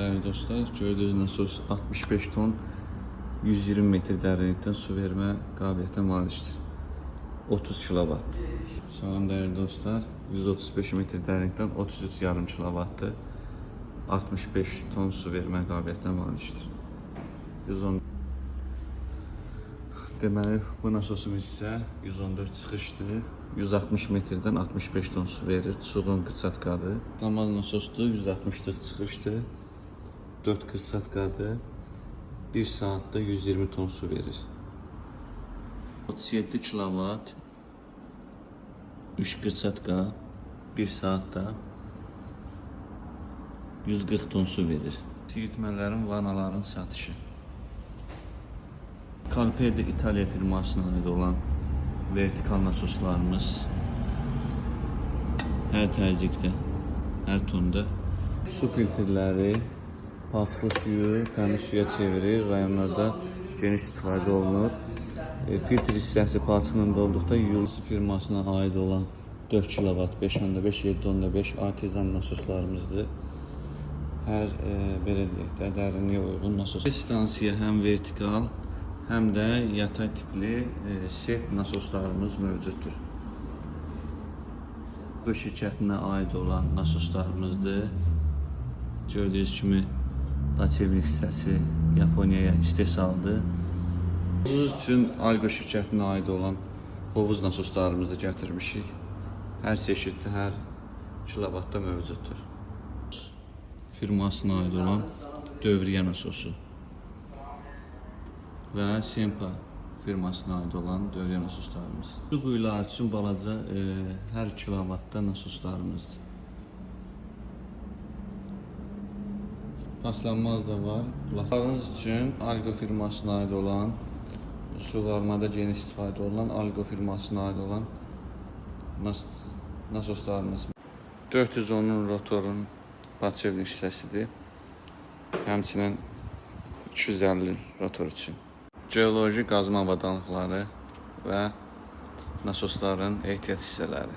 Salam dəyərli dostlar. Gördüyünüz nasos 65 ton 120 metr dərinlikdən su vermə qabiliyyətinə malikdir. 30 kilovat. Salam dəyərli dostlar. 135 metr dərinlikdən 33,5 kilovatdır. 65 ton su vermə qabiliyyətinə malikdir. 110. Deməli, bu nasosumuz isə 114 çıxışdır. 160 metrdən 65 ton su verir. Çuğun 40-qadır. Namaz nasosdur, 164 çıxışdır. 4 40-qadır. 1 saatda 120 ton su verir. 37 kilovat 3 40 1 saatda 140 ton su verir. Siirtmələrin, vanaların satışı. Calpede İtalya firmasına aid olan vertikal nasoslarımız hər təzyiqdə, hər tonda su filtrləri palçıqlı suyu təmiz suya çevirir. Rayonlarda geniş istifadə olunur. Filtr hissəsi palçıqla dolduqda Yulus firmasına aid olan 4 kilovat, 5.5, 7.5 artezan nasoslarımızdır. Hər belə deyək də dərinliyə uyğun nasos. Stansiya həm vertikal, həm də yatay tipli set nasoslarımız mövcuddur. Bu şirkətinə aid olan nasoslarımızdır. Gördüyünüz kimi Daçevnik hissəsi Yaponiyaya istehsaldır. Hovuz üçün Algo şirkətinə aid olan hovuz nasoslarımızı gətirmişik. Hər çeşiddə, hər kilovatda mövcuddur. Firmasına aid olan dövriyyə nasosu və Sempa firmasına aid olan dövriyyə nasoslarımız. Su quyuları üçün balaca hər kilovatda nasoslarımızdır. Paslanmaz da var. Plastiklarınız üçün Algo firmasına aid olan suvarmada geniş istifadə olunan Algo firmasına aid olan nasoslarımız. 410-un rotorun podşevnik hissəsidir. Həmçinin 250 rotor üçün. Geoloji qazma avadanlıqları və nasosların ehtiyat hissələri.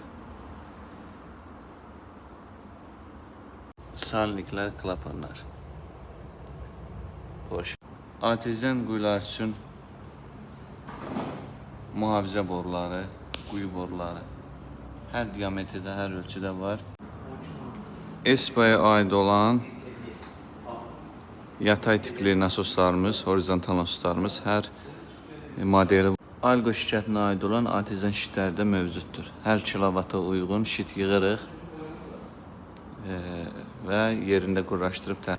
Salniklər, klapanlar. Boş. Arteziyan quyular üçün mühafizə boruları, quyu boruları. Hər diametrdə, hər ölçüdə var. Espa'ya aid olan yatay tipli nasoslarımız, horizontal nasoslarımız hər modeli Algo şirkətinə aid olan artezyan şitləri də mövcuddur. Hər kilovata uyğun şit yığırıq və yerində quraşdırıb.